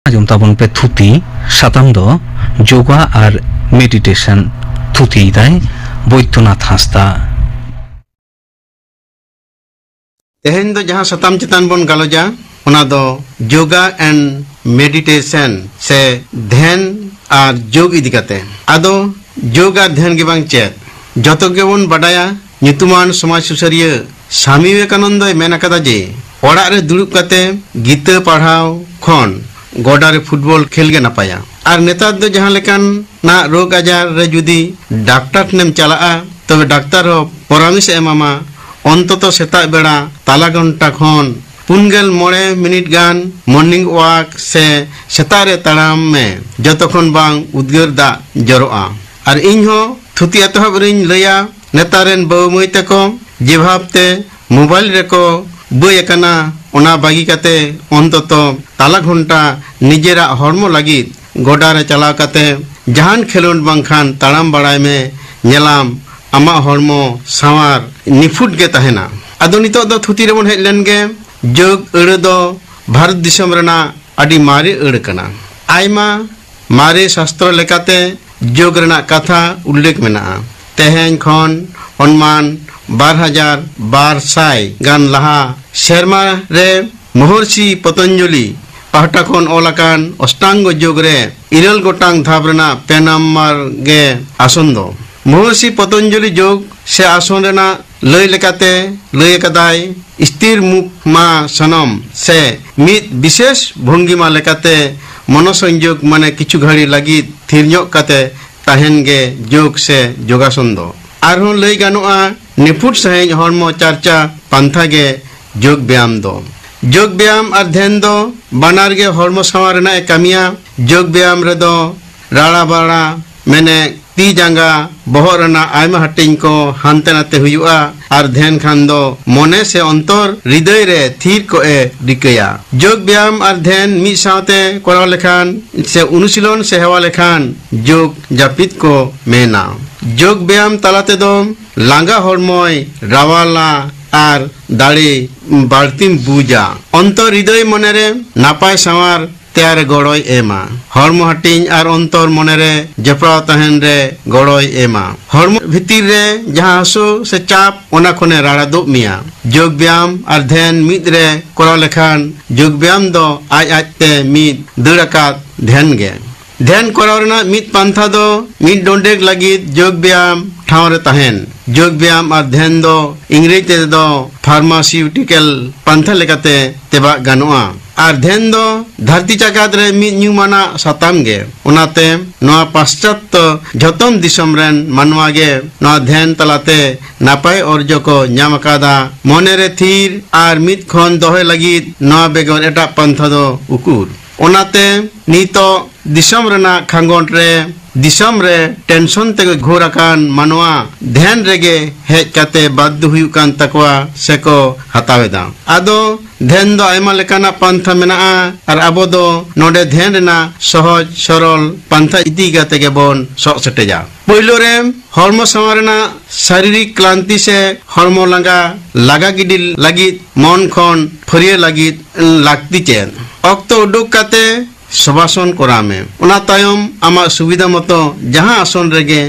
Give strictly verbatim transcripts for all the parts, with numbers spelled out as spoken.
ᱟᱸᱡᱚᱢ ᱛᱟᱵᱚᱱ ᱯᱮ ᱛᱷᱩᱛᱤ᱾ ᱥᱟᱛᱟᱢ ᱫᱚ ᱡᱳᱜᱟ ᱟᱨ ᱢᱮᱰᱤᱴᱮᱥᱚᱱ᱾ ᱛᱷᱩᱛᱤᱭᱮᱫᱟᱭ ᱵᱳᱭᱫᱚᱱᱟᱛᱷ ᱦᱟᱸᱥᱫᱟ᱾ ᱛᱮᱦᱮᱧ ᱫᱚ ᱡᱟᱦᱟᱸ ᱥᱟᱛᱟᱢ ᱪᱮᱛᱟᱱ ᱵᱚᱱ ᱜᱟᱞᱚᱪᱟ, ᱚᱱᱟ ᱫᱚ ᱡᱳᱜᱟ ᱮᱱᱰ ᱢᱮᱰᱤᱴᱮᱥᱚᱱ ᱥᱮ ᱫᱷᱮᱱ ᱟᱨ ᱡᱳᱜ ᱤᱫᱤ ᱠᱟᱛᱮ᱾ ᱟᱫᱚ ᱡᱳᱜ ᱟᱨ ᱫᱷᱮᱱ ᱜᱮ ᱵᱟᱝ ᱪᱮᱫ, ᱡᱚᱛᱚ ᱜᱮᱵᱚᱱ ᱵᱟᱰᱟᱭᱟ, ᱧᱩᱛᱩᱢᱟᱱ ᱥᱚᱢᱟᱡᱽ ᱥᱩᱥᱟᱹᱨᱤᱭᱟᱹ ᱥᱟᱢᱤ ᱵᱤᱵᱮᱠᱟᱱᱚᱱᱫᱚᱭ ᱢᱮᱱ ᱟᱠᱟᱫᱟ ᱡᱮ ᱚᱲᱟᱜ ᱨᱮ ᱫᱩᱲᱩᱵ ᱠᱟᱛᱮ ᱜᱤᱛᱟᱹ ᱯᱟᱲᱦᱟᱣ ᱠᱷᱚᱱ ᱜᱚᱰᱟ ᱨᱮ ᱯᱷᱩᱴᱵᱚᱞ ᱠᱷᱮᱞ ᱜᱮ ᱱᱟᱯᱟᱭᱟ᱾ ᱟᱨ ᱱᱮᱛᱟᱨ ᱫᱚ ᱡᱟᱦᱟᱸ ᱞᱮᱠᱟᱱᱟᱜ ᱨᱳᱜᱽ ᱟᱡᱟᱨ ᱨᱮ ᱡᱩᱫᱤ ᱰᱟᱠᱛᱟᱨ ᱴᱷᱮᱱᱮᱢ ᱪᱟᱞᱟᱜᱼᱟ, ᱛᱚᱵᱮ ᱰᱟᱠᱛᱟᱨ ᱦᱚᱸ ᱯᱚᱨᱟᱢᱮᱥ ᱮ ᱮᱢᱟᱢᱟ, ᱚᱱᱛᱚᱛᱚ ᱥᱮᱛᱟᱜ ᱵᱮᱲᱟ ᱛᱟᱞᱟ ᱜᱷᱚᱱᱴᱟ ᱠᱷᱚᱱ ᱯᱩᱱ ᱜᱮᱞ ᱢᱚᱬᱮ ᱢᱤᱱᱤᱴ ᱜᱟᱱ ᱢᱚᱨᱱᱤᱝ ᱣᱟᱠ ᱥᱮ ᱥᱮᱛᱟᱜ ᱨᱮ ᱛᱟᱲᱟᱢ ᱢᱮ, ᱡᱚᱛᱚ ᱠᱷᱚᱱ ᱵᱟᱝ ᱩᱫᱽᱜᱟᱹᱨ ᱫᱟᱜ ᱡᱚᱨᱚᱜᱼᱟ᱾ ᱟᱨ ᱤᱧ ᱦᱚᱸ ᱛᱷᱩᱛᱤ ᱮᱛᱚᱦᱚᱵ ᱨᱤᱧ ᱞᱟᱹᱭᱟ, ᱱᱮᱛᱟᱨ ᱨᱮᱱ ᱵᱟᱹᱵᱩ ᱢᱟᱹᱭ ᱛᱟᱠᱚ ᱡᱮ ᱵᱷᱟᱵᱽ ᱛᱮ ᱢᱳᱵᱟᱭᱤᱞ ᱨᱮᱠᱚ ᱵᱟᱹᱭ ᱟᱠᱟᱱᱟ, ᱚᱱᱟ ᱵᱟᱹᱜᱤ ᱠᱟᱛᱮ ᱚᱱᱛᱚᱛᱚ ᱛᱟᱞᱟ ᱜᱷᱚᱱᱴᱟ ᱱᱤᱡᱮᱨᱟᱜ ᱦᱚᱲᱢᱚ ᱞᱟᱹᱜᱤᱫ ᱜᱚᱰᱟ ᱨᱮ ᱪᱟᱞᱟᱣ ᱠᱟᱛᱮ ᱡᱟᱦᱟᱱ ᱠᱷᱮᱞᱳᱰ ᱵᱟᱝᱠᱷᱟᱱ ᱛᱟᱲᱟᱢ ᱵᱟᱲᱟᱭ ᱢᱮ, ᱧᱮᱞᱟᱢ ᱟᱢᱟᱜ ᱦᱚᱲᱢᱚ ᱥᱟᱶᱟᱨ ᱱᱤᱯᱷᱩᱴ ᱜᱮ ᱛᱟᱦᱮᱱᱟ᱾ ᱟᱫᱚ ᱱᱤᱛᱚᱜ ᱫᱚ ᱛᱷᱩᱛᱤ ᱨᱮᱵᱚᱱ ᱦᱮᱡ ᱞᱮᱱ ᱜᱮ᱾ ᱡᱳᱜᱽ ᱟᱹᱲᱟᱹ ᱫᱚ ᱵᱷᱟᱨᱚᱛ ᱫᱤᱥᱚᱢ ᱨᱮᱱᱟᱜ ᱟᱹᱰᱤ ᱢᱟᱨᱮ ᱟᱹᱲᱟᱹ ᱠᱟᱱᱟ᱾ ᱟᱭᱢᱟ ᱢᱟᱨᱮ ᱥᱟᱥᱛᱨᱚ ᱞᱮᱠᱟᱛᱮ ᱡᱳᱜᱽ ᱨᱮᱱᱟᱜ ᱠᱟᱛᱷᱟ ᱩᱞᱞᱮᱠᱷ ᱢᱮᱱᱟᱜᱼᱟ᱾ ᱛᱮᱦᱮᱧ ᱠᱷᱚᱱ ᱚᱱᱢᱟᱱ ᱵᱟᱨ ᱦᱟᱡᱟᱨ ᱵᱟᱨ ᱥᱟᱭ ᱜᱟᱱ ᱞᱟᱦᱟ ᱥᱮᱨᱢᱟ ᱨᱮ ᱢᱚᱦᱚᱨᱥᱤ ᱯᱚᱛᱚᱧᱡᱚᱞᱤ ᱯᱟᱦᱴᱟ ᱠᱷᱚᱱ ᱚᱞ ᱟᱠᱟᱱ ᱚᱥᱴᱟᱝᱜᱚ ᱡᱳᱜᱽ ᱨᱮ ᱤᱨᱟᱹᱞ ᱜᱚᱴᱟᱝ ᱫᱷᱟᱯ ᱨᱮᱱᱟᱜ ᱯᱮ ᱱᱟᱢᱵᱟᱨ ᱜᱮ ᱟᱥᱚᱱ ᱫᱚ᱾ ᱢᱚᱦᱚᱨᱥᱤ ᱯᱚᱛᱚᱧᱡᱚᱞᱤ ᱡᱳᱜᱽ ᱥᱮ ᱟᱥᱚᱱ ᱨᱮᱱᱟᱜ ᱞᱟᱹᱭ ᱞᱮᱠᱟᱛᱮ ᱞᱟᱹᱭ ᱟᱠᱟᱫᱟᱭ, ᱥᱛᱷᱤᱨ ᱢᱩᱠᱷᱢᱟᱥᱚᱱᱚᱢ ᱥᱮ ᱢᱤᱫ ᱵᱤᱥᱮᱥ ᱵᱷᱚᱝᱜᱤᱢᱟ ᱞᱮᱠᱟᱛᱮ ᱢᱚᱱᱚᱥᱚᱝᱡᱳᱜᱽ, ᱢᱟᱱᱮ ᱠᱤᱪᱷᱩ ᱜᱷᱟᱹᱲᱤ ᱞᱟᱹᱜᱤᱫ ᱛᱷᱤᱨ ᱧᱚᱜ ᱠᱟᱛᱮ ᱛᱟᱦᱮᱱ ᱜᱮ ᱡᱳᱜᱽ ᱥᱮ ᱡᱳᱜᱟᱥᱚᱱ ᱫᱚ᱾ ᱟᱨᱦᱚᱸ ᱞᱟᱹᱭ ᱜᱟᱱᱚᱜᱼᱟ, ᱱᱤᱯᱷᱩᱴ ᱥᱟᱺᱦᱤᱡ ᱦᱚᱲᱢᱚ ᱪᱟᱨᱪᱟ ᱯᱟᱱᱛᱷᱟ ᱜᱮ ᱡᱳᱜᱽ ᱵᱮᱭᱟᱢ ᱫᱚ᱾ ᱡᱳᱜᱽ ᱵᱮᱭᱟᱢ ᱟᱨ ᱫᱷᱮᱱ ᱫᱚ ᱵᱟᱱᱟᱨ ᱜᱮ ᱦᱚᱲᱢᱚ ᱥᱟᱶᱟᱨ ᱨᱮᱱᱟᱜ ᱮ ᱠᱟᱹᱢᱤᱭᱟ᱾ ᱡᱳᱜᱽ ᱵᱮᱭᱟᱢ ᱨᱮᱫᱚ ᱨᱟᱲᱟ ᱵᱟᱲᱟ, ᱢᱮᱱᱮ ᱛᱤ ᱡᱟᱸᱜᱟ, ᱵᱚᱦᱚᱜ ᱨᱮᱱᱟᱜ ᱟᱭᱢᱟ ᱦᱟᱹᱴᱤᱧ ᱠᱚ ᱦᱟᱱᱛᱮ ᱱᱟᱛᱮ ᱦᱩᱭᱩᱜᱼᱟ᱾ ᱟᱨ ᱫᱷᱮᱱ ᱠᱷᱟᱱ ᱫᱚ ᱢᱚᱱᱮ ᱥᱮ ᱚᱱᱛᱚᱨ ᱦᱨᱤᱫᱟᱹᱭ ᱨᱮ ᱛᱷᱤᱨ ᱠᱚᱜ ᱮ ᱨᱤᱠᱟᱹᱭᱟ᱾ ᱡᱳᱜᱽ ᱵᱮᱭᱟᱢ ᱟᱨ ᱫᱷᱮᱱ ᱢᱤᱫ ᱥᱟᱶᱛᱮ ᱠᱚᱨᱟᱣ ᱞᱮᱠᱷᱟᱱ ᱥᱮ ᱚᱱᱩᱥᱤᱞᱚᱱ ᱥᱮ ᱦᱮᱣᱟ ᱞᱮᱠᱷᱟᱱ ᱡᱳᱜᱽ ᱡᱟᱹᱯᱤᱫ ᱠᱚ ᱢᱮᱱᱟ᱾ ᱡᱳᱜᱽ ᱵᱮᱭᱟᱢ ᱛᱟᱞᱟ ᱛᱮᱫᱚ ᱞᱟᱸᱜᱟ ᱦᱚᱲᱢᱚᱭ ᱨᱟᱣᱟᱞᱟ ᱟᱨ ᱫᱟᱲᱮ ᱵᱟᱹᱲᱛᱤᱢ ᱵᱩᱡᱟ᱾ ᱚᱱᱛᱚᱨ ᱦᱨᱤᱫᱟᱹᱭ ᱢᱚᱱᱮᱨᱮ ᱱᱟᱯᱟᱭ ᱥᱟᱶᱟᱨ ᱛᱮᱭᱟᱨ ᱨᱮ ᱜᱚᱲᱚᱭ ᱮᱢᱟ᱾ ᱦᱚᱲᱢᱚ ᱦᱟᱹᱴᱤᱧ ᱟᱨ ᱚᱱᱛᱚᱨ ᱢᱚᱱᱮ ᱨᱮ ᱡᱚᱯᱲᱟᱣ ᱛᱟᱦᱮᱱ ᱨᱮ ᱜᱚᱲᱚᱭ ᱮᱢᱟ᱾ ᱦᱚᱲᱢᱚ ᱵᱷᱤᱛᱤᱨ ᱨᱮ ᱡᱟᱦᱟᱸ ᱦᱟᱹᱥᱩ ᱥᱮ ᱪᱟᱯ, ᱚᱱᱟ ᱠᱷᱚᱱᱮ ᱨᱟᱲᱟᱫᱚᱜ ᱢᱮᱭᱟ᱾ ᱡᱳᱜᱽ ᱵᱮᱭᱟᱢ ᱟᱨ ᱫᱷᱮᱱ ᱢᱤᱫ ᱨᱮ ᱠᱚᱨᱟᱣ ᱞᱮᱠᱷᱟᱱ ᱡᱳᱜᱽ ᱵᱮᱭᱟᱢ ᱫᱚ ᱟᱡ ᱟᱡᱛᱮ ᱢᱤᱫ ᱫᱟᱹᱲ ᱟᱠᱟᱫ ᱫᱷᱮᱱ ᱜᱮ᱾ ᱫᱷᱮᱱ ᱠᱚᱨᱟᱣ ᱨᱮᱱᱟᱜ ᱢᱤᱫ ᱯᱟᱱᱛᱷᱟ ᱫᱚ ᱢᱤᱫ ᱰᱚᱸᱰᱮᱠ ᱞᱟᱹᱜᱤᱫ ᱡᱳᱜᱽ ᱵᱮᱭᱟᱢ ᱴᱷᱟᱶ ᱨᱮ ᱛᱟᱦᱮᱱ᱾ ᱡᱳᱜᱽ ᱵᱮᱭᱟᱢ ᱟᱨ ᱫᱷᱮᱱ ᱫᱚ ᱤᱝᱨᱮᱡᱤ ᱛᱮᱫᱚ ᱯᱷᱟᱨᱢᱟᱥᱤᱭᱩᱴᱤᱠᱮᱞ ᱯᱟᱱᱛᱷᱟ ᱞᱮᱠᱟᱛᱮ ᱛᱮᱵᱟᱜ ᱜᱟᱱᱚᱜᱼᱟ᱾ ᱟᱨ ᱫᱷᱮᱱ ᱫᱚ ᱫᱷᱟᱹᱨᱛᱤ ᱡᱟᱠᱟᱛ ᱨᱮ ᱢᱤᱫ ᱧᱩᱢᱟᱱᱟᱜ ᱥᱟᱛᱟᱢ ᱜᱮ᱾ ᱚᱱᱟᱛᱮ ᱱᱚᱣᱟ ᱯᱟᱥᱪᱟᱛᱛᱚ ᱡᱷᱚᱛᱚᱢ ᱫᱤᱥᱚᱢ ᱨᱮᱱ ᱢᱟᱱᱣᱟ ᱜᱮ ᱱᱚᱣᱟ ᱫᱷᱮᱱ ᱛᱟᱞᱟᱛᱮ ᱱᱟᱯᱟᱭ ᱚᱨᱡᱚ ᱠᱚ ᱧᱟᱢ ᱟᱠᱟᱫᱟ᱾ ᱢᱚᱱᱮᱨᱮ ᱛᱷᱤᱨ ᱟᱨ ᱢᱤᱫ ᱠᱷᱚᱱ ᱫᱚᱦᱚᱭ ᱞᱟᱹᱜᱤᱫ ᱱᱚᱣᱟ ᱵᱮᱜᱚᱨ ᱮᱴᱟᱜ ᱯᱟᱱᱛᱷᱟ ᱫᱚ ᱩᱠᱩᱨ? ᱚᱱᱟᱛᱮ ᱱᱤᱛᱚᱜ ᱫᱤᱥᱚᱢ ᱨᱮᱱᱟᱜ ᱠᱷᱟᱸᱜᱚᱴ ᱨᱮ, ᱫᱤᱥᱚᱢ ᱨᱮ ᱴᱮᱱᱥᱚᱱ ᱛᱮ ᱜᱷᱳᱨ ᱟᱠᱟᱱ ᱢᱟᱱᱣᱟ ᱫᱷᱮᱱ ᱨᱮᱜᱮ ᱦᱮᱡ ᱠᱟᱛᱮ ᱵᱟᱫᱽᱫᱷᱚ ᱦᱩᱭᱩᱜ ᱠᱟᱱ ᱛᱟᱠᱚᱣᱟ ᱥᱮᱠᱚ ᱦᱟᱛᱟᱣ ᱮᱫᱟ᱾ ᱟᱫᱚ ᱫᱷᱮᱱ ᱫᱚ ᱟᱭᱢᱟ ᱞᱮᱠᱟᱱᱟᱜ ᱯᱟᱱᱛᱷᱟ ᱢᱮᱱᱟᱜᱼᱟ ᱟᱨ ᱟᱵᱚ ᱫᱚ ᱱᱚᱰᱮ ᱫᱷᱮᱱ ᱨᱮᱱᱟᱜ ᱥᱚᱦᱚᱡ ᱥᱚᱨᱚᱞ ᱯᱟᱱᱛᱷᱟ ᱤᱫᱤ ᱠᱟᱛᱮ ᱜᱮᱵᱚᱱ ᱥᱚᱜ ᱥᱮᱴᱮᱡᱟ᱾ ᱯᱳᱭᱞᱳ ᱨᱮ ᱦᱚᱲᱢᱚ ᱥᱟᱶᱟᱨ ᱨᱮᱱᱟᱜ ᱥᱟᱨᱤᱨᱤᱠ ᱠᱞᱟᱱᱛᱤ ᱥᱮ ᱦᱚᱲᱢᱚ ᱞᱟᱸᱜᱟ ᱞᱟᱜᱟ ᱜᱤᱰᱤ ᱞᱟᱹᱜᱤᱫ ᱢᱚᱱ ᱠᱷᱚᱱ ᱯᱷᱟᱹᱨᱭᱟᱹ ᱞᱟᱹᱜᱤᱫ ᱞᱟᱹᱠᱛᱤ ᱪᱮᱫ? ᱚᱠᱛᱚ ᱩᱰᱩᱠ ᱠᱟᱛᱮ ᱥᱚᱵᱟᱥᱚᱱ ᱠᱚᱨᱟᱣ ᱢᱮ᱾ ᱚᱱᱟ ᱛᱟᱭᱚᱢ ᱟᱢᱟᱜ ᱥᱩᱵᱤᱫᱷᱟ ᱢᱚᱛᱚ ᱡᱟᱦᱟᱸ ᱟᱥᱚᱱ ᱨᱮᱜᱮ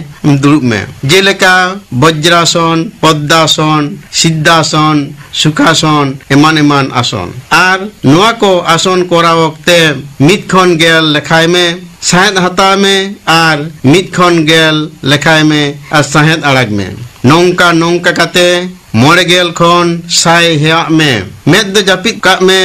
ᱫᱩᱲᱩᱵ ᱢᱮ, ᱡᱮᱞᱮᱠᱟ ᱵᱚᱡᱽᱨᱟᱥᱚᱱ, ᱯᱚᱫᱽᱫᱟᱥᱚᱱ, ᱥᱤᱫᱽᱫᱷᱟᱥᱚᱱ, ᱥᱩᱠᱷᱟᱥᱚᱱ, ᱮᱢᱟᱱ ᱮᱢᱟᱱ ᱟᱥᱚᱱ᱾ ᱟᱨ ᱱᱚᱣᱟ ᱠᱚ ᱟᱥᱚᱱ ᱠᱚᱨᱟᱣ ᱚᱠᱛᱮ ᱢᱤᱫ ᱠᱷᱚᱱ ᱜᱮᱞ ᱞᱮᱠᱷᱟᱭ ᱢᱮ, ᱥᱟᱸᱦᱮᱫ ᱦᱟᱛᱟᱣ ᱢᱮ ᱟᱨ ᱢᱤᱫ ᱠᱷᱚᱱ ᱜᱮᱞ ᱞᱮᱠᱷᱟᱭ ᱢᱮ ᱟᱨ ᱥᱟᱸᱦᱮᱫ ᱟᱲᱟᱜ ᱢᱮ᱾ ᱱᱚᱝᱠᱟ ᱱᱚᱝᱠᱟ ᱠᱟᱛᱮ ᱢᱚᱬᱮ ᱜᱮᱞ ᱠᱷᱚᱱ ᱥᱟᱭ ᱦᱮᱣᱟᱜ ᱢᱮ᱾ ᱢᱮᱫ ᱫᱚ ᱡᱟᱹᱯᱤᱫ ᱠᱟᱜ ᱢᱮ᱾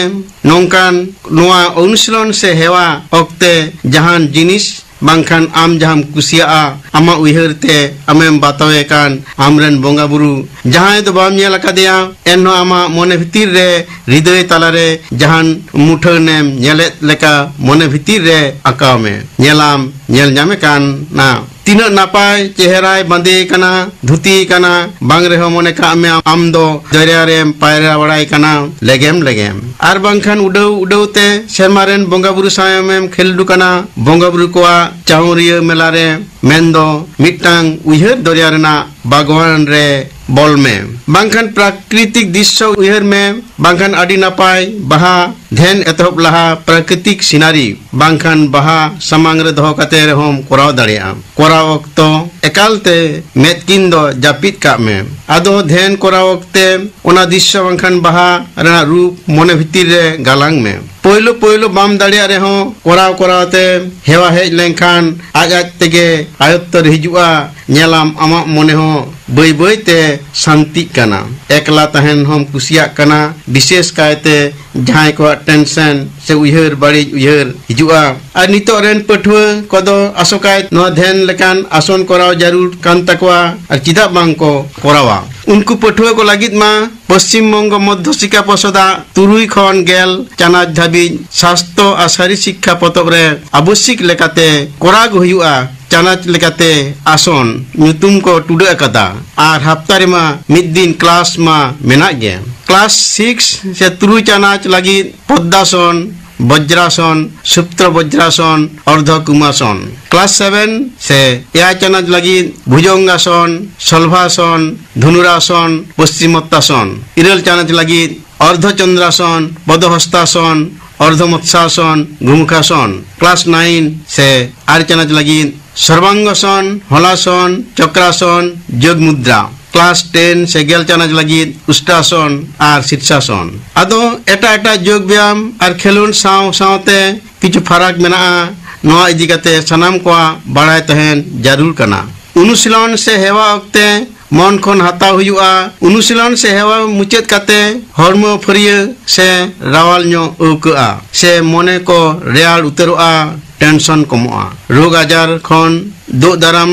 ᱱᱚᱝᱠᱟᱱ ᱱᱚᱣᱟ ᱚᱱᱩᱥᱤᱞᱚᱱ ᱥᱮ ᱦᱮᱣᱟ ᱚᱠᱛᱮ ᱡᱟᱦᱟᱱ ᱡᱤᱱᱤᱥ ᱵᱟᱝᱠᱷᱟᱱ ᱟᱢ ᱡᱟᱦᱟᱸᱢ ᱠᱩᱥᱤᱭᱟᱜᱼᱟ, ᱟᱢᱟᱜ ᱩᱭᱦᱟᱹᱨ ᱛᱮ ᱟᱢᱮᱢ ᱵᱟᱛᱟᱣᱮ ᱠᱟᱱ ᱟᱢᱨᱮᱱ ᱵᱚᱸᱜᱟ ᱵᱩᱨᱩ, ᱡᱟᱦᱟᱸᱭ ᱫᱚ ᱵᱟᱢ ᱧᱮᱞ ᱟᱠᱟᱫᱮᱭᱟ, ᱮᱱᱦᱚᱸ ᱟᱢᱟᱜ ᱢᱚᱱᱮ ᱵᱷᱤᱛᱤᱨ ᱨᱮ ᱦᱨᱤᱫᱟᱹᱭ ᱛᱟᱞᱟᱨᱮ ᱡᱟᱦᱟᱱ ᱢᱩᱴᱷᱟᱹᱱᱮᱢ ᱧᱮᱞᱮᱫ ᱞᱮᱠᱟ ᱢᱚᱱᱮ ᱵᱷᱤᱛᱤᱨ ᱨᱮ ᱟᱸᱠᱟᱣ ᱢᱮ᱾ ᱧᱮᱞᱟᱢ, ᱧᱮᱞ ᱧᱟᱢᱮ ᱠᱟᱱᱟ᱾ ᱛᱤᱱᱟᱹᱜ ᱱᱟᱯᱟᱭ ᱪᱮᱦᱨᱟᱭ ᱵᱟᱸᱫᱮ ᱠᱟᱱᱟ, ᱫᱷᱩᱛᱤ ᱠᱟᱱᱟ, ᱵᱟᱝ ᱨᱮᱦᱚᱸ ᱢᱚᱱᱮ ᱠᱟᱜ ᱢᱮ ᱟᱢ ᱫᱚ ᱫᱚᱨᱭᱟ ᱨᱮᱢ ᱯᱟᱭᱨᱟ ᱵᱟᱲᱟᱭ ᱠᱟᱱᱟ ᱞᱮᱜᱮᱢ ᱞᱮᱜᱮᱢ᱾ ᱟᱨ ᱵᱟᱝᱠᱷᱟᱱ ᱩᱰᱟᱹᱣ ᱩᱰᱟᱹᱣ ᱛᱮ ᱥᱮᱨᱢᱟ ᱨᱮᱱ ᱵᱚᱸᱜᱟ ᱵᱩᱨᱩ ᱥᱟᱶ ᱮᱢ ᱠᱷᱮᱞᱰᱩ ᱠᱟᱱᱟ, ᱵᱚᱸᱜᱟ ᱵᱩᱨᱩ ᱠᱚᱣᱟᱜ ᱪᱟᱹᱣᱨᱤᱭᱟᱹ ᱢᱮᱞᱟ ᱨᱮ, ᱢᱮᱱᱫᱚ ᱢᱤᱫᱴᱟᱝ ᱩᱭᱦᱟᱹᱨ ᱫᱚᱨᱭᱟ ᱨᱮᱱᱟᱜ ᱵᱟᱜᱽᱣᱟᱱ ᱨᱮ ᱵᱚᱞ ᱢᱮ, ᱵᱟᱝᱠᱷᱟᱱ ᱯᱨᱟᱠᱨᱤᱛᱤᱠ ᱫᱨᱤᱥᱥᱚ ᱩᱭᱦᱟᱹᱨ ᱢᱮ, ᱵᱟᱝᱠᱷᱟᱱ ᱟᱹᱰᱤ ᱱᱟᱯᱟᱭ ᱵᱟᱦᱟ ᱫᱷᱮᱱ ᱮᱛᱚᱦᱚᱵ ᱞᱟᱦᱟ ᱯᱨᱟᱠᱨᱤᱛᱤᱠ ᱥᱤᱱᱟᱨᱤ ᱵᱟᱝᱠᱷᱟᱱ ᱵᱟᱦᱟ ᱥᱟᱢᱟᱝ ᱨᱮ ᱫᱚᱦᱚ ᱠᱟᱛᱮ ᱨᱮᱦᱚᱸᱢ ᱠᱚᱨᱟᱣ ᱫᱟᱲᱮᱭᱟᱜᱼᱟ᱾ ᱠᱚᱨᱟᱣ ᱚᱠᱛᱚ ᱮᱠᱟᱞᱛᱮ ᱢᱮᱫ ᱠᱤᱱ ᱫᱚ ᱡᱟᱹᱯᱤᱫ ᱠᱟᱜ ᱢᱮ᱾ ᱟᱫᱚ ᱫᱷᱮᱱ ᱠᱚᱨᱟᱣ ᱚᱠᱛᱮ ᱚᱱᱟ ᱫᱨᱤᱥᱥᱚ ᱵᱟᱝᱠᱷᱟᱱ ᱵᱟᱦᱟ ᱨᱮᱱᱟᱜ ᱨᱩᱯ ᱢᱚᱱᱮ ᱵᱷᱤᱛᱤᱨ ᱨᱮ ᱜᱟᱞᱟᱝ ᱢᱮ᱾ ᱯᱳᱭᱞᱳ ᱯᱳᱭᱞᱳ ᱵᱟᱢ ᱫᱟᱲᱮᱭᱟᱜ ᱨᱮᱦᱚᱸ, ᱠᱚᱨᱟᱣ ᱠᱚᱨᱟᱣ ᱛᱮ ᱦᱮᱣᱟ ᱦᱮᱡ ᱞᱮᱱᱠᱷᱟᱱ ᱟᱡ ᱟᱡ ᱛᱮᱜᱮ ᱟᱭᱚᱛᱛᱚ ᱨᱮ ᱦᱤᱡᱩᱜᱼᱟ᱾ ᱧᱮᱞᱟᱢ, ᱟᱢᱟᱜ ᱢᱚᱱᱮ ᱦᱚᱸ ᱵᱟᱹᱭ ᱵᱟᱹᱭ ᱛᱮ ᱥᱟᱱᱛᱤᱜ ᱠᱟᱱᱟ᱾ ᱮᱠᱞᱟ ᱛᱟᱦᱮᱱ ᱦᱚᱸᱢ ᱠᱩᱥᱤᱭᱟᱜ ᱠᱟᱱᱟ, ᱵᱤᱥᱮᱥ ᱠᱟᱭᱛᱮ ᱡᱟᱦᱟᱸᱭ ᱠᱚᱣᱟᱜ ᱴᱮᱱᱥᱮᱱ ᱥᱮ ᱩᱭᱦᱟᱹᱨ ᱵᱟᱹᱲᱤᱡ ᱩᱭᱦᱟᱹᱨ ᱦᱤᱡᱩᱜᱼᱟ᱾ ᱟᱨ ᱱᱤᱛᱚᱜ ᱨᱮᱱ ᱯᱟᱹᱴᱷᱩᱣᱟᱹ ᱠᱚᱫᱚ ᱟᱥᱚᱠᱟᱭ ᱱᱚᱣᱟ ᱫᱷᱮᱱ ᱞᱮᱠᱟᱱ ᱟᱥᱚᱱ ᱠᱚᱨᱟᱣ ᱡᱟᱹᱨᱩᱲ ᱠᱟᱱ ᱛᱟᱠᱚᱣᱟ, ᱟᱨ ᱪᱮᱫᱟᱜ ᱵᱟᱝ ᱠᱚ ᱠᱚᱨᱟᱣᱟ? ᱩᱱᱠᱩ ᱯᱟᱹᱴᱷᱩᱣᱟᱹ ᱠᱚ ᱞᱟᱹᱜᱤᱫ ᱢᱟ ᱯᱚᱥᱪᱤᱢ ᱵᱚᱝᱜᱚ ᱢᱚᱫᱽᱫᱷᱚ ᱥᱤᱠᱠᱷᱟ ᱯᱚᱨᱥᱚᱫᱟᱜ ᱛᱩᱨᱩᱭ ᱠᱷᱚᱱ ᱜᱮᱞ ᱪᱟᱱᱟᱪ ᱫᱷᱟᱹᱵᱤᱡ ᱥᱟᱥᱛᱚ ᱟᱨ ᱥᱟᱹᱨᱤ ᱥᱤᱠᱠᱷᱟ ᱯᱚᱛᱚᱵ ᱨᱮ ᱟᱵᱚᱥᱤᱠ ᱞᱮᱠᱟᱛᱮ ᱠᱚᱨᱟᱣ ᱜᱮ ᱦᱩᱭᱩᱜᱼᱟ᱾ ᱪᱟᱱᱟᱪ ᱞᱮᱠᱟᱛᱮ ᱟᱥᱚᱱ ᱧᱩᱛᱩᱢ ᱠᱚ ᱴᱩᱰᱟᱹᱜ ᱟᱠᱟᱫᱟ, ᱟᱨ ᱦᱟᱯᱛᱟ ᱨᱮᱢᱟ ᱢᱤᱫ ᱫᱤᱱ ᱠᱞᱟᱥ ᱢᱟ ᱢᱮᱱᱟᱜ ᱜᱮ᱾ ᱠᱞᱟᱥ ᱥᱤᱠᱥ ᱥᱮ ᱛᱩᱨᱩᱭ ᱪᱟᱱᱟᱪ ᱞᱟᱹᱜᱤᱫ ᱯᱚᱫᱽᱫᱟᱥᱚᱱ, ᱵᱚᱡᱽᱨᱟᱥᱚᱱ, ᱥᱩᱯᱛᱨᱚ ᱵᱚᱡᱽᱨᱟᱥᱚᱱ, ᱚᱨᱫᱷᱚ ᱠᱩᱢᱟᱥᱚᱱ᱾ ᱠᱞᱟᱥ ᱥᱮᱵᱷᱮᱱ ᱥᱮ ᱮᱭᱟᱭ ᱪᱟᱱᱟᱪ ᱞᱟᱹᱜᱤᱫ ᱵᱷᱩᱡᱚᱝᱜᱟᱥᱚᱱ, ᱥᱚᱞᱵᱷᱟᱥᱚᱱ, ᱫᱷᱚᱱᱩᱨᱟᱥᱚᱱ, ᱯᱚᱥᱪᱤᱢᱚᱛᱛᱟᱥᱚᱱ᱾ ᱤᱨᱟᱹᱞ ᱪᱟᱱᱟᱪ ᱞᱟᱹᱜᱤᱫ ᱚᱨᱫᱷᱚ ᱪᱚᱱᱫᱨᱟᱥᱚᱱ, ᱯᱚᱫᱚᱦᱚᱥᱛᱟᱥᱚᱱ, ᱚᱨᱫᱷᱚ ᱢᱚᱛᱥᱟᱥᱚᱱ, ᱜᱩᱢᱩᱠᱷᱟᱥᱚᱱ᱾ ᱠᱞᱟᱥ ᱱᱟᱭᱤᱱ ᱥᱮ ᱟᱨᱮ ᱪᱟᱱᱟᱪ ᱞᱟᱹᱜᱤᱫ ᱥᱚᱨᱵᱟᱝᱜᱚᱥᱚᱱ, ᱦᱚᱞᱟᱥᱚᱱ, ᱪᱚᱠᱨᱟᱥᱚᱱ, ᱡᱳᱜᱽ ᱢᱩᱫᱽᱨᱟ᱾ ᱠᱞᱟᱥ ᱴᱮᱱ ᱥᱮ ᱜᱮᱞ ᱪᱟᱱᱟᱪ ᱞᱟᱹᱜᱤᱫ ᱩᱥᱴᱨᱟᱥᱚᱱ ᱟᱨ ᱥᱤᱨᱥᱟᱥᱚᱱ᱾ ᱟᱫᱚ ᱮᱴᱟᱜ ᱮᱴᱟᱜ ᱡᱳᱜᱽ ᱵᱮᱭᱟᱢ ᱟᱨ ᱠᱷᱮᱞᱳᱰ ᱥᱟᱶ ᱥᱟᱶᱛᱮ ᱠᱤᱪᱷᱩ ᱯᱷᱟᱨᱟᱠ ᱢᱮᱱᱟᱜᱼᱟ᱾ ᱱᱚᱣᱟ ᱤᱫᱤ ᱠᱟᱛᱮ ᱥᱟᱱᱟᱢ ᱠᱚᱣᱟᱜ ᱵᱟᱲᱟᱭ ᱛᱟᱦᱮᱱ ᱡᱟᱹᱨᱩᱲ ᱠᱟᱱᱟ᱾ ᱚᱱᱩᱥᱤᱞᱚᱱ ᱥᱮ ᱦᱮᱣᱟ ᱚᱠᱛᱮ ᱢᱚᱱ ᱠᱷᱚᱱ ᱦᱟᱛᱟᱣ ᱦᱩᱭᱩᱜᱼᱟ᱾ ᱚᱱᱩᱥᱤᱞᱚᱱ ᱥᱮ ᱦᱮᱣᱟ ᱢᱩᱪᱟᱹᱫ ᱠᱟᱛᱮ ᱦᱚᱲᱢᱚ ᱯᱷᱟᱹᱨᱭᱟᱹ ᱥᱮ ᱨᱟᱣᱟᱞ ᱧᱚᱜ ᱟᱹᱭᱠᱟᱹᱜᱼᱟ ᱥᱮ ᱢᱚᱱᱮ ᱠᱚ ᱨᱮᱭᱟᱲ ᱩᱛᱟᱹᱨᱚᱜᱼᱟ, ᱴᱮᱱᱥᱚᱱ ᱠᱚᱢᱚᱜᱼᱟ, ᱨᱳᱜᱽ ᱟᱡᱟᱨ ᱠᱷᱚᱱ ᱫᱳᱜ ᱫᱟᱨᱟᱢ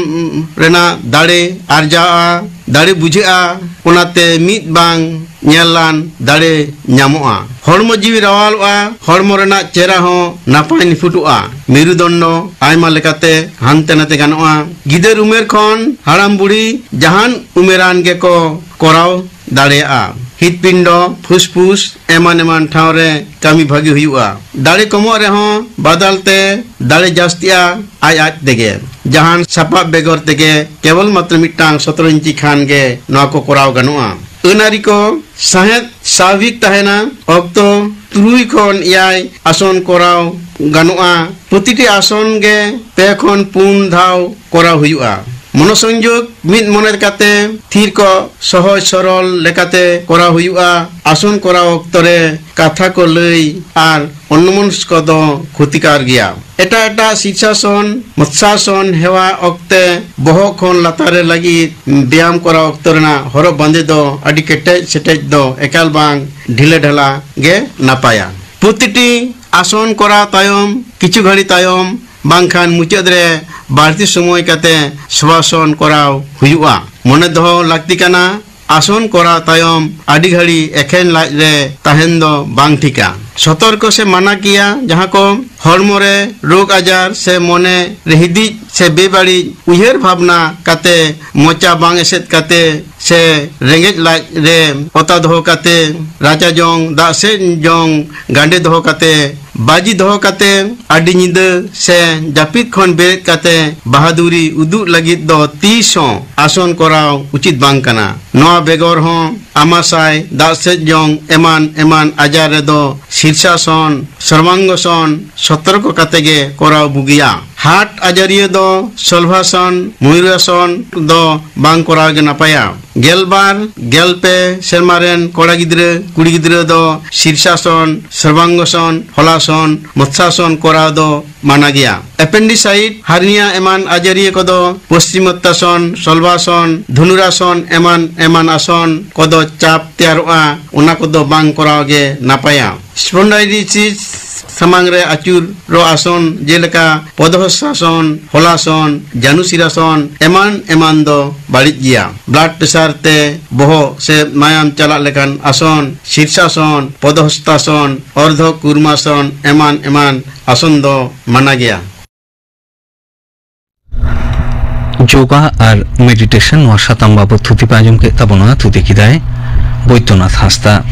ᱨᱮᱱᱟᱜ ᱫᱟᱲᱮ ᱟᱨᱡᱟᱜᱼᱟ, ᱫᱟᱲᱮ ᱵᱩᱡᱷᱟᱹᱜᱼᱟ᱾ ᱚᱱᱟᱛᱮ ᱢᱤᱫ ᱵᱟᱝ ᱧᱮᱞᱟᱱ ᱫᱟᱲᱮ ᱧᱟᱢᱚᱜᱼᱟ᱾ ᱦᱚᱲᱢᱚ ᱡᱤᱣᱤ ᱨᱟᱣᱟᱞᱚᱜᱼᱟ, ᱦᱚᱲᱢᱚ ᱨᱮᱱᱟᱜ ᱪᱮᱦᱨᱟ ᱦᱚᱸ ᱱᱟᱯᱟᱭ ᱱᱤᱯᱷᱩᱴᱚᱜᱼᱟ᱾ ᱢᱮᱨᱩᱫᱚᱱᱰᱚ ᱟᱭᱢᱟ ᱞᱮᱠᱟᱛᱮ ᱦᱟᱱᱛᱮ ᱱᱟᱛᱮ ᱜᱟᱱᱚᱜᱼᱟ᱾ ᱜᱤᱫᱟᱹᱨ ᱩᱢᱮᱨ ᱠᱷᱚᱱ ᱦᱟᱲᱟᱢ ᱵᱩᱲᱦᱤ ᱡᱟᱦᱟᱱ ᱩᱢᱮᱨᱟᱱ ᱜᱮᱠᱚ ᱠᱚᱨᱟᱣ ᱫᱟᱲᱮᱭᱟᱜᱼᱟ᱾ ᱦᱤᱛᱯᱤᱱᱰᱚ, ᱯᱷᱩᱥᱯᱷᱩᱥ ᱮᱢᱟᱱ ᱮᱢᱟᱱ ᱴᱷᱟᱶ ᱨᱮ ᱠᱟᱹᱢᱤ ᱵᱷᱟᱹᱜᱤ ᱦᱩᱭᱩᱜᱼᱟ᱾ ᱫᱟᱲᱮ ᱠᱚᱢᱚᱜ ᱨᱮᱦᱚᱸ ᱵᱟᱫᱟᱞ ᱛᱮ ᱫᱟᱲᱮ ᱡᱟᱹᱥᱛᱤᱜᱼᱟ ᱟᱡ ᱟᱡ ᱛᱮᱜᱮ᱾ ᱡᱟᱦᱟᱱ ᱥᱟᱯᱟᱵ ᱵᱮᱜᱚᱨ ᱛᱮᱜᱮ ᱠᱮᱵᱚᱞ ᱢᱟᱛᱨᱚ ᱢᱤᱫᱴᱟᱝ ᱥᱚᱛᱨᱚᱧᱪᱤ ᱠᱷᱟᱱ ᱜᱮ ᱱᱚᱣᱟ ᱠᱚ ᱠᱚᱨᱟᱣ ᱜᱟᱱᱚᱜᱼᱟ᱾ ᱟᱹᱱ ᱟᱹᱨᱤ ᱠᱚ ᱥᱟᱶᱦᱮᱫ ᱥᱟᱵᱷᱟᱵᱤᱠ ᱛᱟᱦᱮᱱᱟ᱾ ᱚᱠᱛᱚ ᱛᱩᱨᱩᱭ ᱠᱷᱚᱱ ᱮᱭᱟᱭ ᱟᱥᱚᱱ ᱠᱚᱨᱟᱣ ᱜᱟᱱᱚᱜᱼᱟ᱾ ᱯᱨᱚᱛᱤᱴᱤ ᱟᱥᱚᱱ ᱜᱮ ᱯᱮ ᱠᱷᱚᱱ ᱯᱩᱱ ᱫᱷᱟᱣ ᱠᱚᱨᱟᱣ ᱦᱩᱭᱩᱜᱼᱟ᱾ ᱢᱚᱱᱚᱥᱚᱝᱡᱳᱜᱽ ᱢᱤᱫ ᱢᱚᱱᱮ ᱠᱟᱛᱮ ᱛᱷᱤᱨ ᱠᱚ ᱥᱚᱦᱚᱡ ᱥᱚᱨᱚᱞ ᱞᱮᱠᱟᱛᱮ ᱠᱚᱨᱟᱣ ᱦᱩᱭᱩᱜᱼᱟ᱾ ᱟᱥᱚᱱ ᱠᱚᱨᱟᱣ ᱚᱠᱛᱚ ᱨᱮ ᱠᱟᱛᱷᱟ ᱠᱚ ᱞᱟᱹᱭ ᱟᱨ ᱚᱱᱱᱚᱢᱚᱱᱥᱠᱚ ᱫᱚ ᱠᱷᱚᱛᱤᱠᱟᱨ ᱜᱮᱭᱟ᱾ ᱮᱴᱟᱜ ᱮᱴᱟᱜ ᱥᱤᱨᱥᱟᱥᱚᱱ, ᱢᱚᱛᱥᱟᱥᱚᱱ ᱦᱮᱣᱟ ᱚᱠᱛᱮ ᱵᱚᱦᱚᱜ ᱠᱷᱚᱱ ᱞᱟᱛᱟᱨ ᱨᱮ ᱞᱟᱹᱜᱤᱫ ᱵᱮᱭᱟᱢ ᱠᱚᱨᱟᱣ ᱚᱠᱛᱚ ᱨᱮᱱᱟᱜ ᱦᱚᱨᱚᱜ ᱵᱟᱸᱫᱮ ᱫᱚ ᱟᱹᱰᱤ ᱠᱮᱴᱮᱡ ᱥᱮᱴᱮᱡ ᱫᱚ ᱮᱠᱟᱞ ᱵᱟᱝ ᱰᱷᱤᱞᱟᱹ ᱰᱷᱟᱞᱟ ᱜᱮ ᱱᱟᱯᱟᱭᱟ᱾ ᱯᱨᱚᱛᱤᱴᱤ ᱟᱥᱚᱱ ᱠᱚᱨᱟᱣ ᱛᱟᱭᱚᱢ ᱠᱤᱪᱷᱩ ᱜᱷᱟᱹᱲᱤ ᱛᱟᱭᱚᱢ ᱵᱟᱝᱠᱷᱟᱱ ᱢᱩᱪᱟᱹᱫ ᱨᱮ ᱵᱟᱹᱲᱛᱤ ᱥᱚᱢᱚᱭ ᱠᱟᱛᱮ ᱥᱚᱵᱟᱥᱚᱱ ᱠᱚᱨᱟᱣ ᱦᱩᱭᱩᱜᱼᱟ᱾ ᱢᱚᱱᱮ ᱫᱚᱦᱚ ᱞᱟᱹᱠᱛᱤ ᱠᱟᱱᱟ, ᱟᱥᱚᱱ ᱠᱚᱨᱟᱣ ᱛᱟᱭᱚᱢ ᱟᱹᱰᱤ ᱜᱷᱟᱹᱲᱤ ᱮᱠᱷᱮᱱ ᱞᱟᱡ ᱨᱮ ᱛᱟᱦᱮᱱ ᱫᱚ ᱵᱟᱝ ᱴᱷᱤᱠᱟ᱾ ᱥᱚᱛᱚᱨᱠᱚ ᱥᱮ ᱢᱟᱱᱟ ᱜᱮᱭᱟ, ᱡᱟᱦᱟᱸ ᱠᱚ ᱦᱚᱲᱢᱚ ᱨᱮ ᱨᱳᱜᱽ ᱟᱡᱟᱨ ᱥᱮ ᱢᱚᱱᱮ ᱨᱮ ᱦᱤᱫᱤᱡ ᱥᱮ ᱵᱮᱵᱟᱹᱲᱤᱡ ᱩᱭᱦᱟᱹᱨ ᱵᱷᱟᱵᱽᱱᱟ ᱠᱟᱛᱮ, ᱢᱚᱪᱟ ᱵᱟᱝ ᱮᱥᱮᱫ ᱠᱟᱛᱮ ᱥᱮ ᱨᱮᱸᱜᱮᱡ ᱞᱟᱡ ᱨᱮ ᱚᱛᱟ ᱫᱚᱦᱚ ᱠᱟᱛᱮ, ᱨᱟᱪᱟ ᱡᱚᱝ, ᱫᱟᱜ ᱥᱮᱫ ᱡᱚᱝ ᱜᱟᱸᱰᱮ ᱫᱚᱦᱚ ᱠᱟᱛᱮ, ᱵᱟᱹᱡᱤ ᱫᱚᱦᱚ ᱠᱟᱛᱮ, ᱟᱹᱰᱤ ᱧᱤᱫᱟᱹ ᱥᱮ ᱡᱟᱹᱯᱤᱫ ᱠᱷᱚᱱ ᱵᱮᱨᱮᱫ ᱠᱟᱛᱮ ᱵᱟᱦᱟᱫᱩᱨᱤ ᱩᱫᱩᱜ ᱞᱟᱹᱜᱤᱫ ᱫᱚ ᱛᱤᱥ ᱦᱚᱸ ᱟᱥᱚᱱ ᱠᱚᱨᱟᱣ ᱩᱪᱤᱛ ᱵᱟᱝ ᱠᱟᱱᱟ᱾ ᱱᱚᱣᱟ ᱵᱮᱜᱚᱨ ᱦᱚᱸ ᱟᱢᱟᱥᱟᱭ, ᱫᱟᱜ ᱥᱮᱫ ᱡᱚᱝ ᱮᱢᱟᱱ ᱮᱢᱟᱱ ᱟᱡᱟᱨ ᱨᱮᱫᱚ ᱥᱤᱨᱥᱟᱥᱚᱱ, ᱥᱚᱨᱵᱟᱝᱜᱚᱥᱚᱱ ᱥᱚᱛᱚᱨᱠᱚ ᱠᱟᱛᱮ ᱜᱮ ᱠᱚᱨᱟᱣ ᱵᱩᱜᱤᱭᱟ᱾ ᱦᱟᱨᱴ ᱟᱡᱟᱨᱤᱭᱟᱹ ᱫᱚ ᱥᱚᱞᱵᱷᱟᱥᱚᱱ, ᱢᱚᱭᱩᱨᱟᱥᱚᱱ ᱫᱚ ᱵᱟᱝ ᱠᱚᱨᱟᱣ ᱜᱮ ᱱᱟᱯᱟᱭᱟ᱾ ᱜᱮᱞᱵᱟᱨ, ᱜᱮᱞ ᱯᱮ ᱥᱮᱨᱢᱟ ᱨᱮᱱ ᱠᱚᱲᱟ ᱜᱤᱫᱽᱨᱟᱹ, ᱠᱩᱲᱤ ᱜᱤᱫᱽᱨᱟᱹ ᱫᱚ ᱥᱤᱨᱥᱟᱥᱚᱱ, ᱥᱚᱨᱵᱟᱝᱜᱚᱥᱚᱱ, ᱦᱚᱞᱟᱥᱚᱱ, ᱢᱚᱛᱥᱟᱥᱚᱱ ᱠᱚᱨᱟᱣ ᱫᱚ ᱢᱟᱱᱟ ᱜᱮᱭᱟ᱾ ᱮᱯᱮᱱᱰᱤᱥᱟᱭᱤᱴ, ᱦᱟᱨᱱᱤᱭᱟ ᱮᱢᱟᱱ ᱟᱡᱟᱨᱤᱭᱟᱹ ᱠᱚᱫᱚ ᱯᱚᱥᱪᱤᱢᱚᱛᱛᱟᱥᱚᱱ, ᱥᱚᱞᱵᱷᱟᱥᱚᱱ, ᱫᱷᱚᱱᱩᱨᱟᱥᱚᱱ ᱮᱢᱟᱱ ᱮᱢᱟᱱ ᱟᱥᱚᱱ ᱠᱚᱫᱚ ᱪᱟᱯ ᱛᱮᱭᱟᱨᱚᱜᱼᱟ, ᱚᱱᱟ ᱠᱚᱫᱚ ᱵᱟᱝ ᱠᱚᱨᱟᱣ ᱜᱮ ᱱᱟᱯᱟᱭᱟ᱾ ᱥᱯᱚᱱᱰᱟᱭᱞᱤᱥᱤᱥ, ᱥᱟᱢᱟᱝ ᱨᱮ ᱟᱹᱪᱩᱨᱚᱜ ᱟᱥᱚᱱ, ᱡᱮᱞᱮᱠᱟ ᱯᱚᱫᱦᱚᱥᱟᱥᱚᱱ, ᱦᱚᱞᱟᱥᱚᱱ, ᱡᱟᱱᱩᱥᱤᱨᱟᱥᱚᱱ ᱮᱢᱟᱱ ᱮᱢᱟᱱ ᱫᱚ ᱵᱟᱹᱲᱤᱡ ᱜᱮᱭᱟ᱾ ᱵᱞᱟᱰ ᱯᱨᱮᱥᱟᱨ ᱛᱮ ᱵᱚᱦᱚᱜ ᱥᱮ ᱢᱟᱭᱟᱢ ᱪᱟᱞᱟᱜ ᱞᱮᱠᱟᱱ ᱟᱥᱚᱱ, ᱥᱤᱨᱥᱟᱥᱚᱱ, ᱯᱚᱫᱦᱚᱥᱛᱟᱥᱚᱱ, ᱚᱨᱫᱷᱚ ᱠᱩᱨᱢᱟᱥᱚᱱ ᱮᱢᱟᱱ ᱮᱢᱟᱱ ᱟᱥᱚᱱ ᱫᱚ ᱢᱟᱱᱟ ᱜᱮᱭᱟ᱾ ᱡᱳᱜᱟ ᱟᱨ ᱢᱮᱰᱤᱴᱮᱥᱚᱱ, ᱱᱚᱣᱟ ᱥᱟᱛᱟᱢ ᱵᱟᱵᱚᱛ ᱛᱷᱩᱛᱤ ᱯᱮ ᱟᱸᱡᱚᱢ ᱠᱮᱫ ᱛᱟᱵᱚᱱᱟ᱾ ᱛᱷᱩᱛᱤ ᱠᱮᱫᱟᱭ ᱵᱳᱭᱫᱚᱱᱟᱛᱷ ᱦᱟᱸᱥᱫᱟ᱾